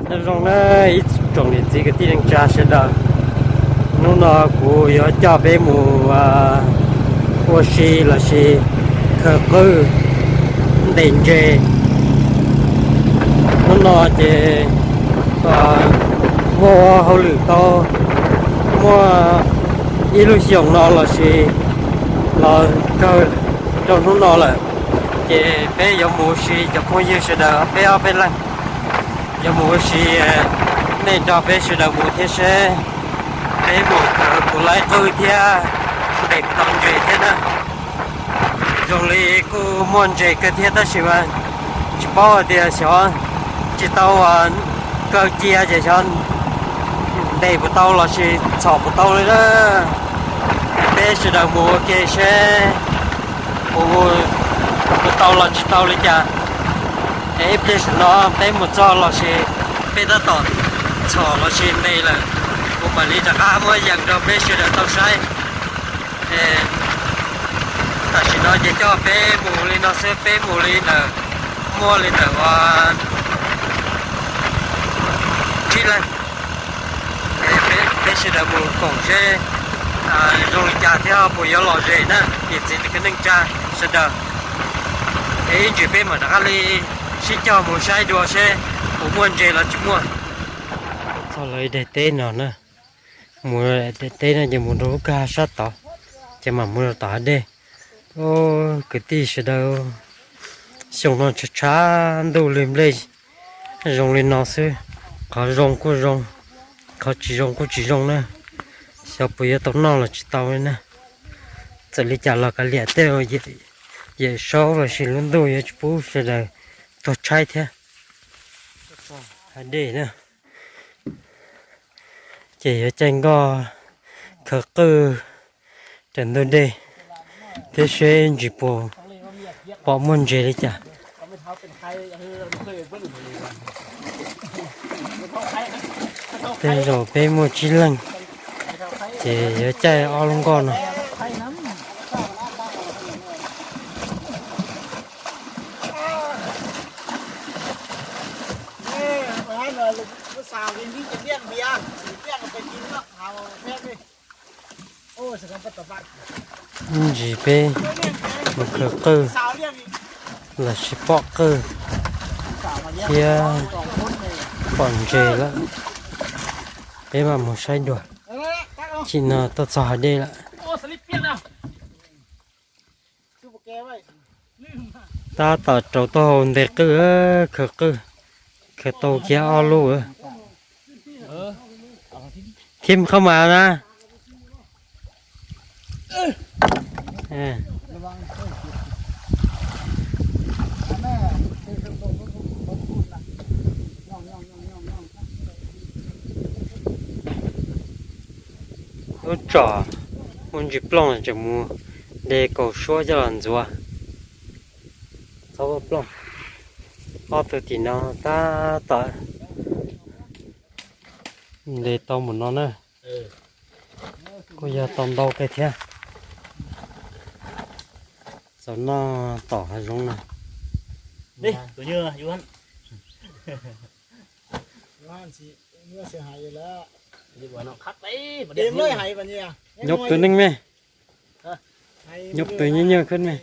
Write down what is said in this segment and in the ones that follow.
Nyob zoo na ib tsoom niam txiv kwv tij neej tsa sawv daws, hnub no kuv yuav coj peb mus ua si lossis khaws qwj ntes ntses. Hnub no ces muaj hauj lwm tau muaj ib lub xyoos no lossis los kawg rau hnub no lawm, ces peb yuav mus ua si cov phooj ywg sawv daws peb ob peb leeg. Yuav mus ua si, nej nrog peb sawv daws mus thiab seb peb mus khaws puas laib qwj thiab ntes puas tau ntses thiab na. Zoo li kuj muaj ntses kawg thiab tab sis mas tsis paub hais tias xyov tsis tau kaw cia ces xyov ntes puas tau lossis txhom puas tau li na. Peb sawv daws mus ua ke seb puas mus, puas tau los tsis tau li cas. Es ib pliag saum no peb mus txog lossis peb tab tom txhom lossis ntes lawm, kuv mam li rov qab muab yees rau peb sawv daws tau saib. Tam sim no ces coj peb mus li no xwb, peb mus li ntawm, muaj li ntawm ua tsib leeg. Peb sawv daws mus koom seb zoo li cas thiab puas yuav lom zem na niam txiv kwv tij neej tsa sawv daws. Es ib ntsis peb mam rov qab li sib cog mus saib dua seb puas muaj ntses los tsis muaj. Txog lawv daim teb no na, mus daim teb no ces mus rau lub kwj ha sab tod, ces mam mus rau tom hav dej. Kwv tij sawv daws, xyoo no tshav tshav ntuj li nplej zoo li no xwb, qhov zoo kuj zoo, qhov tsis zoo kuj tsis zoo na. Xyov puas yuav tau noj los tsis tau li na. Txawm li cas los kav liam tej yawm saub lossis lub ntuj yuav tsis pub sawv daws tuag tshaib thiab. Hav dej na, ces yuav caij nkoj khaws qwj raws ntug dej thiab seb ntsis puas pom muaj ntses li cas. Tej zaum peb muaj tsib leeg ces yuav caij ob lub nkoj no. Ib ntsis peb mus khaws qwj lossis pom qwj thiab pom ntses lawm, peb mam mus saib dua. Chim no tuaj txog hav dej lawm. Tab tom rauv taub hau ntes qwj, khaws qwj, khaws tau kiag ob lub. Thiab qhov mas na. Lub tsom muaj ntsis plooj tseem mus de kaus suab coj los ntxuav. Txhob plooj. Ob tug tim no tab tom ntes tau mus no na. Kuj yog tau ntau kawg thiab. Txaus noj tom hav zoov na. Nyob tus neeg me, nyob tus nyob nyob khwb me.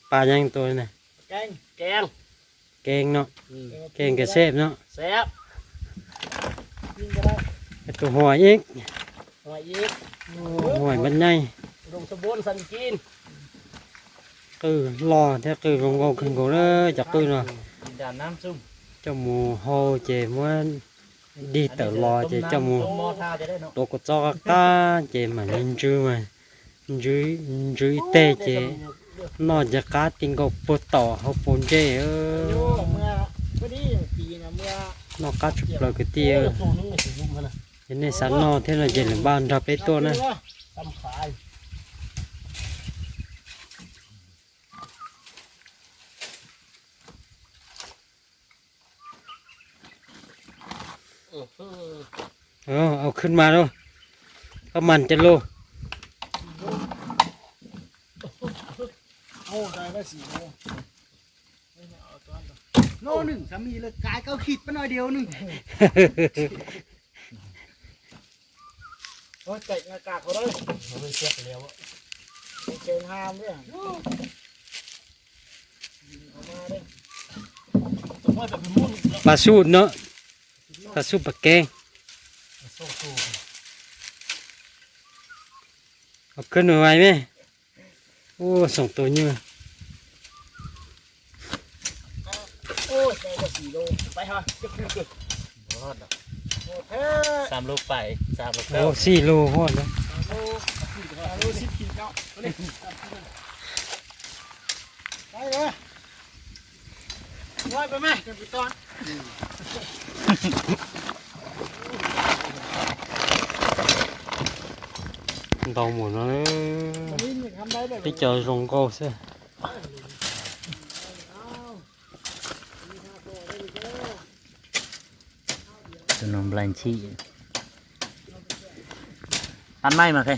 Pa yeej tus ne. Keeb no, keeb ka seb no. Tus huam ib, huam npab nyeej. Qwj loj thiab qwj zoo nkauj kawg nkaus na cov qwj no. Coj mus hau ces muab dig tawm los ces coj mus tuav kua txob qab qab ces mam li ntsw, ntsw ib teg ces noj ces qab ti nkaus puag tom hauv paus ntses. Noj qab tshaj plaws kwv tij. Yog nej xav noj thiab no ces lwm npaj nrog peb tuaj na. Au khwb mas lauj, koj mas ces lauj. No nws sami lawv kav kaub khib pab no điều nws. Ôi, chạy ngay cả khổ đấy. Chạy ham đấy. Pas sub no, pas sub pas kev. Koj nws vais me. Ua xoom tus nyuj. Xij lug huaj na. Ntau mus no, peb cov zoo nkauj xwb. Tus no nplai nchim. Tắt máy mà khe.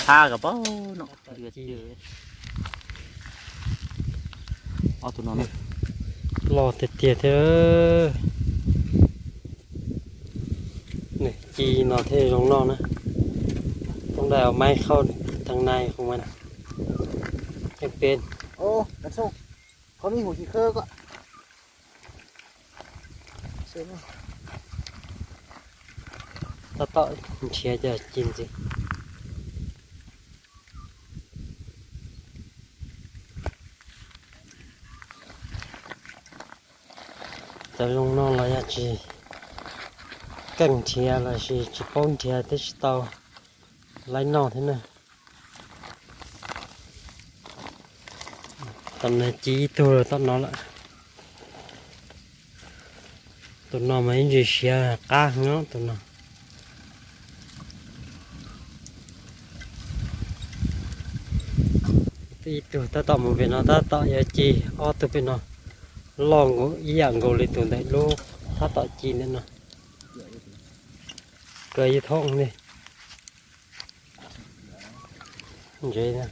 Tha kom paub no. Ob tug no na. Loj tiag tiag thiab. Ci no thiaj zoo noj na. Không đào máy không thằng này không anh. Em pin. Ồ, cắm sông. Có mấy hũ thịt khơ quá. Tab tom nrhiav cov ci ntxiv. Cov zoo no los yog tsis keej nrhiav los sis tsis paub nrhiav twb tsis tau laib noj thiab na. Tam no ci ib tug tom no lawm. Tus no mas ib ntsis siav qab heev tus no. Ib tug tab tom mus pem no tab tom yuav ci, ob tug pem no loj nkaus ib yam nkaus li tus ntawm lub tab tom ci ntawm no. Kawg ib thooj li. Ntsev na.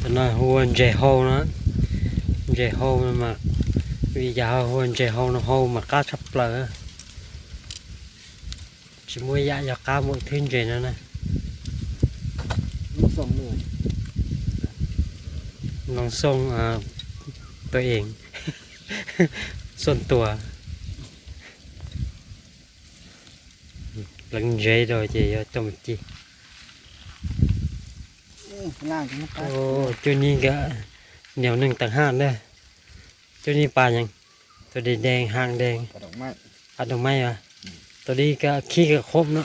Cov no hu ua ntses hau no, ntses hau no mas, vim yam hu ua ntses hau no hau mas qab tshaj plaws. Tsis muaj yam yog qab npaum thwb ntses no na. Noo xooj tua ees, xooj tua. Pleev ntsev rau ces yuav coj mus ci. Cuaj nib nkawd, niam neeg teev haj na. Cuaj nib pas yees, tus dees dees haam dees, pas doos maij, tus dib khib kawg qhob no.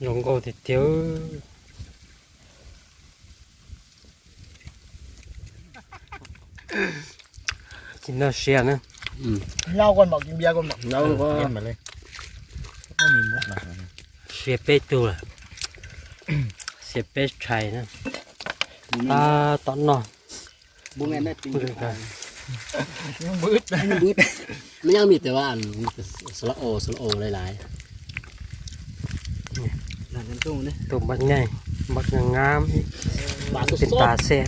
Zoo nkauj tiag tiag. Ci no siav na. Lau con mọ, kim bia con mọ. Lau con. Siav peb tug lawm. Siav peb tshais na. Tab tom noj. Nws nyob mis tias sla o sla o lais lais. Tus npaj nyaj, npaj nyaj ngab, pes tas xwb.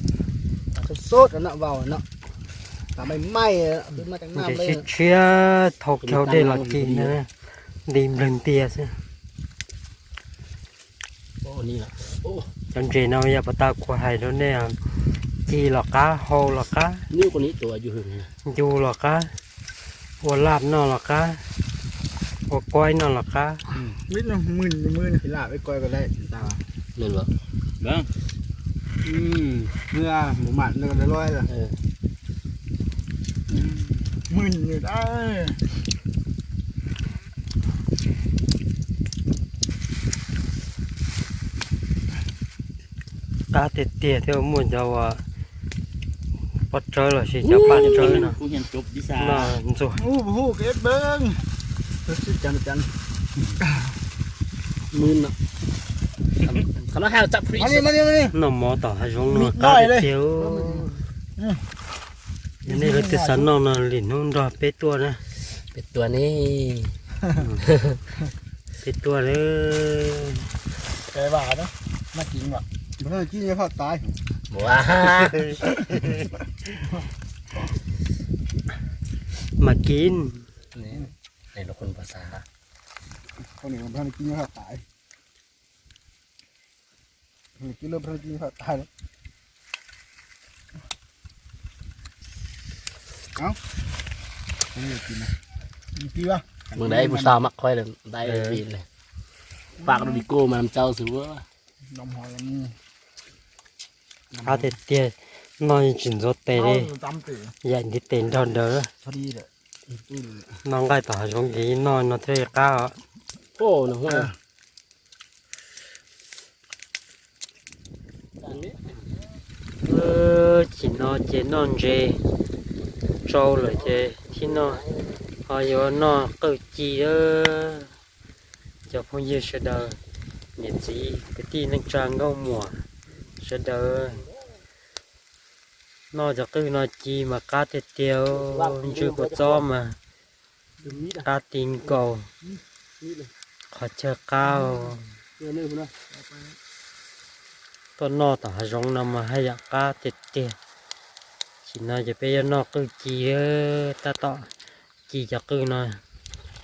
Ntshe tshiab tshiab thau kiag dej los ci na, nti nplawg ntias xwb. Cov ntses no yog pas tas kuv hais rau nej, ci los qab, hau los qab, ncu los qab, ua laj noj los qab, ua kuaib noj los qab. Qab tiag tiag thiab, muaj cov uas Pob tsawb los sis cov paj tsawb no. Noj ntxuag. Noj mov tom hav zoov no qab tiag tiag. Nej leej twg xav noj no lwm hnub nrog peb tuaj na. Peb tuaj ne. Peb tuaj na. Mas kiv. Mus dai puas tau mas qhuaib dai li, pab rau di koj mas ntsau xwb. Qab tiag tiag, noj yeej tsis ntxuav tes li, yaim ntiv tes nrog daws. Noj nqaij tom hav zoov ces noj no thiaj li qab os. Chim no ces noj ntses tsau lawm ces thiab no ho yuav noj qwj ci. Cov phooj ywg sawv daws, niam txiv kwv tij neej tsa nkauj muam sawv daws, noj cov qwj no ci mas qab tiag tiag, ntsw kua txob mas qab ti nkaus, qhov chaw qab. Tuaj noj tom hav zoov no mas haj yam qab tiag tiag. Chim no ces peb yuav noj qwj ci, tab tom ci cov qwj no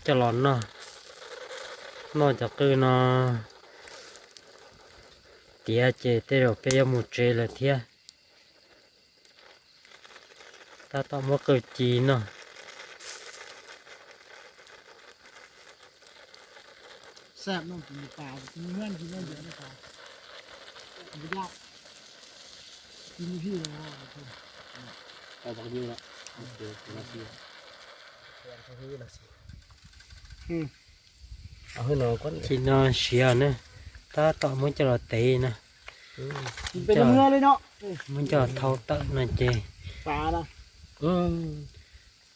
coj los noj. Noj cov qwj no tiav ces tej zaum peb yuav mus tsev lawm thiab. Tab tom muab qwj ci noj. Chim no siav na, tab tom muab coj los tev no. Muab coj thau tawm no ces,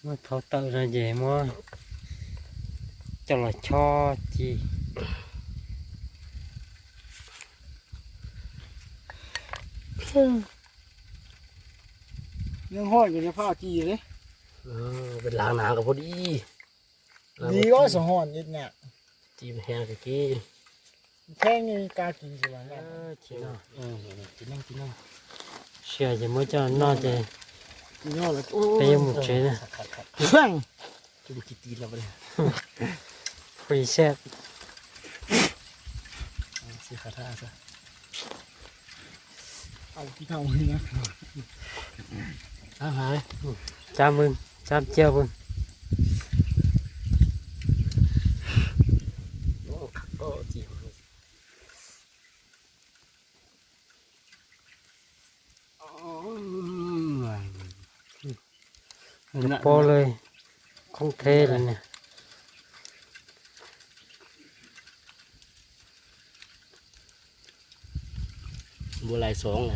muab thau tawm no ces muab coj los chob ci. Sia ces muab coj noj ces peb yuav mus tsev na. Plis seb. Cab mw, cab ciaj mw. Pob lawm, khoob theb lawm ne. Npua lais xoov.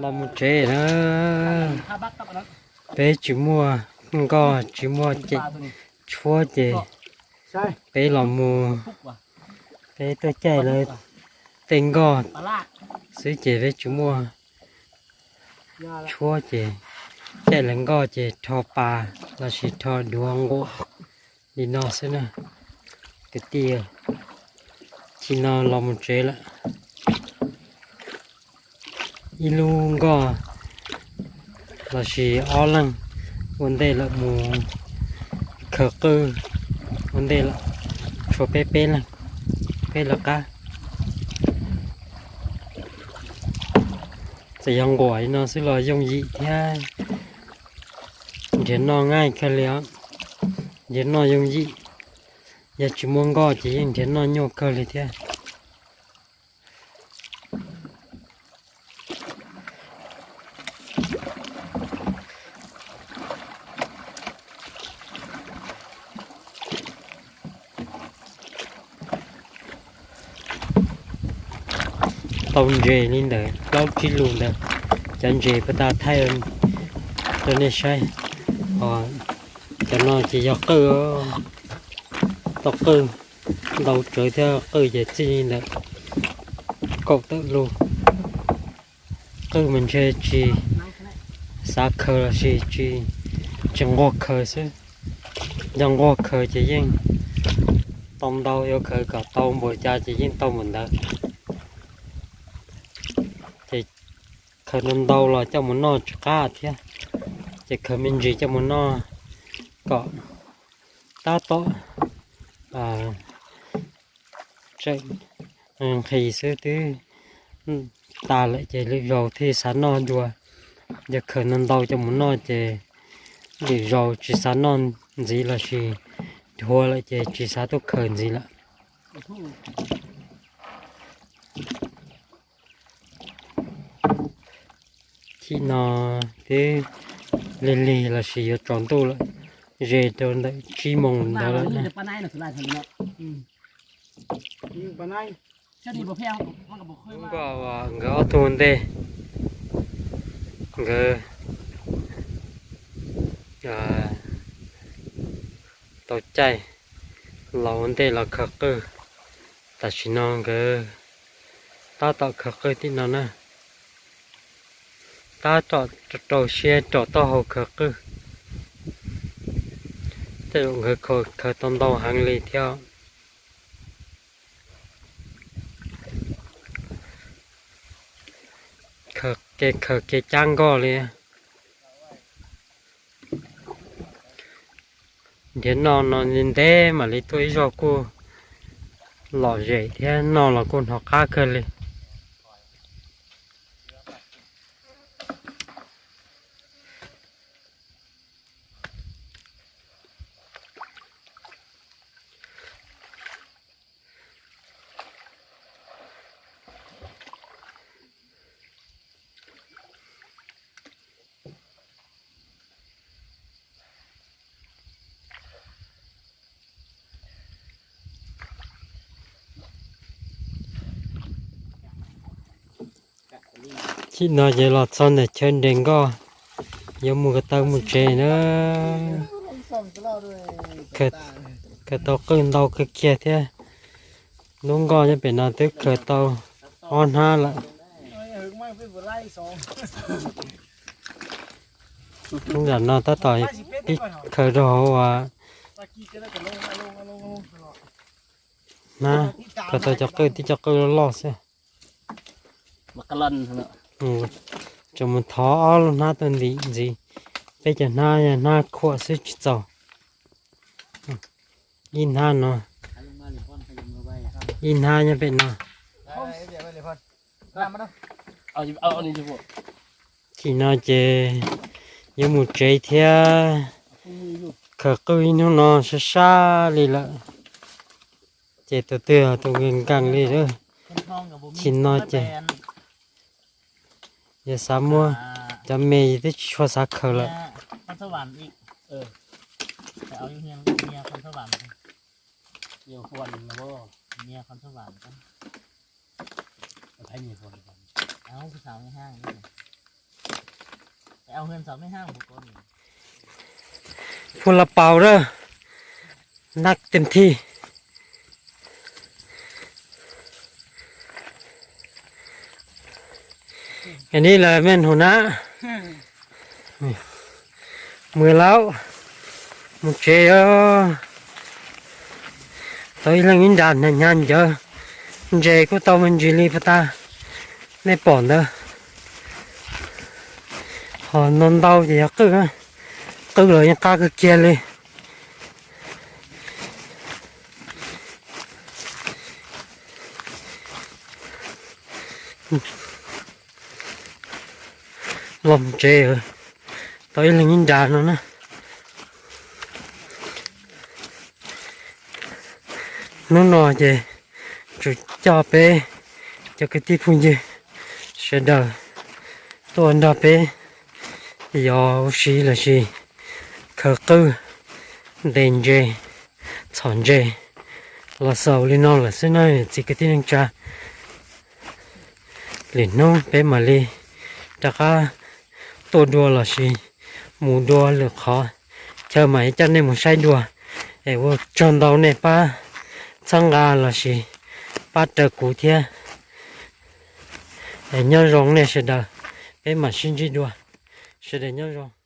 Los mus tsev na. Peb tsis muaj nkoj tsis muaj tshuab ces peb los mus, peb tuaj caij lawv tej nkoj xwb ces peb tsis muaj tshuab ces caij lawv nkoj ces rho pas lossis rho duav nquam li no xwb na. Kwv tij, chim no los mus tsev lawm. Ib lub nkoj lossis ob leeg ua ntej lawm mus khaws qwj ua ntej lawm, tshuav peb peb leeg, peb lawv qab. Txawm yog nquam li no xwb los yooj yim thiab, nrhiav noj nqaij kawg li os. Nrhiav noj yooj yim, yog tsis muaj nkoj ces yeej nrhiav noj nyuaj kawg li thiab. Tau ntses li ntawm plaub tsib lus ntawd, cov ntses puag ta thaij rau nej saib. Cov no ces yog qwj, tau qwj ntau tsawv thiab, qwj ces txij li ntawm kaum tawm lus. Qwj mas ntshe tsis xav khaws los sis tsis, tsis nquag khaws xwb. Yog nquag khaws ces yeej tau ntau, yuav khaws kom tau npaum cas ces yeej tau npaum ntawd. Ces khaws ntau ntau los coj mus noj tsis qab thiab, ces khaws me ntsis coj mus noj kom tab tom tseem nqhis xwb, twb tas lawm ces lwm zaus thiaj xav noj dua. Yog khaws ntau ntau coj mus noj ces lwm zaus tsis xav noj ntxiv los sis dhuav lawm ces tsis xav tuaj khaws ntxiv lawm. Chim no twb lig lig los sis yuav tsaus ntuj lawm, ze rau ntawm tsib moos ntawd lawm na. Hnub ko nkawd ob tug ntej, nkawd tau caij los ua ntej los khaws qwj. Tam sim no nkawd tab tom khaws qwj tim no na, tab tom rau siab rau taub hau khaws qwj. Tej zaum nkawd khaws tau ntau heev li thiab. Kev khaws kev cab nkoj li. Nrhiav noj no ntev mam li tuaj ib zaug kuj lom zem thiab, noj los kuj hnov qab kawg li. Chim no ces los txog ntawm chaw nres nkoj, yuav mus ko taw mus tsev na. Khaws tau qwj ntau kawg kiag thiab. Lub nkoj nyob pem no twb khaws tau ob hnab lawm. Hnub ntawm no tab tom pib khaws rau hauv hnab, khaws tau cov qwj, tib cov qwj loj loj xwb. Tseem mus thov ob lub hnab tuaj ntim ntxiv. Peb cov hnab yog hnab khuam xwb tsis txaus. Ib hnab no, ib hnab nyob pem no. Chim no ces yuav mus tsev thiab. Khaws qwj ib hnub no sab sab li lawm, ces tus twg tus nkees nkees li. Chim no ces yog xav muab cov me twb tsis tshua xav khaws lawm. Phu la paus lawm, nag tes thij. Kais ni lawm mej hum na. Mus laub, mus tsev os. Tau ib leeg ib nra hnyav ncawv, ntses kuj tau me ntsis li puag ta, nej pom ntawd. Ho ntau ntau ces yog qwj, qwj los yeej qab kawg kiag li. Los tsev, tau ib leeg ib nra no na. Hnub no ces tsuas coj peb cov kwv tij phooj ywg sawv daws tuaj nrog peb yos ua si lossis khaws qwj, ntes ntses, txhom ntses los xaus li no lawm xwb na txiv kwv tij neej tsa. Lwm hnub peb mam li rov qab tuaj dua lossis mus dua lwm qhov chaw mam coj nej mus saib dua. Es ua tsaug ntau nej pab txhawb nqa lossis pab raws kuv thiab. Es nyob zoo nej sawv daws, peb mam sib ntsib dua. Sawv daws nyob zoo.